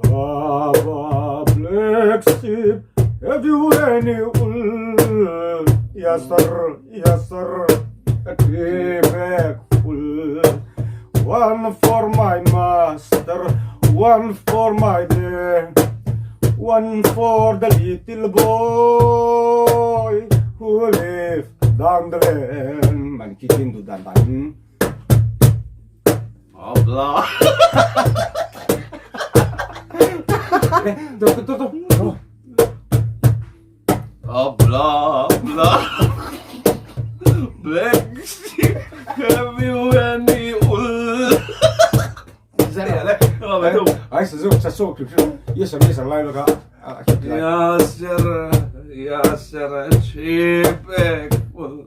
Ba ba black sheep, have you any wool? Yes sir, yes sir, a tea bag full. One for my master, one for my dad, one for the little boy who lives down the lane. Man kikin du dan dan. Bla. To to to. Oh, bla bla. Black sheep, have you any wool? 哎，是这这说就是一声一声来了个啊， Yasser, yasser, sheep full.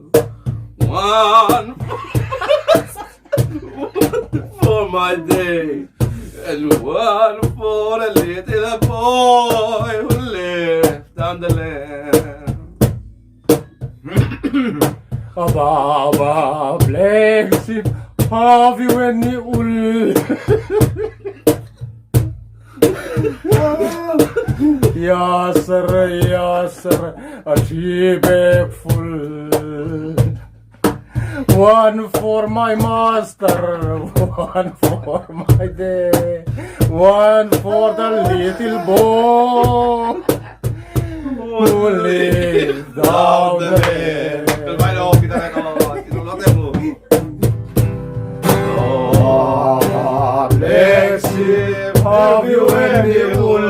One for my day and one for a little boy who lived on the land. Ba ba black sheep, have you any wool? Yes sir, yes sir, a tea bag full. One for my master, one for my day, one for the little boy who lives down the lane. Black sheep, have you any wool?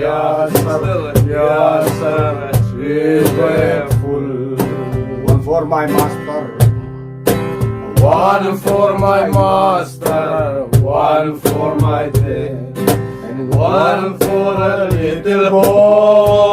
Yes, sir, yes, sir, tea bag full. One for my master, one for my master, one for my day, and one for a little boy.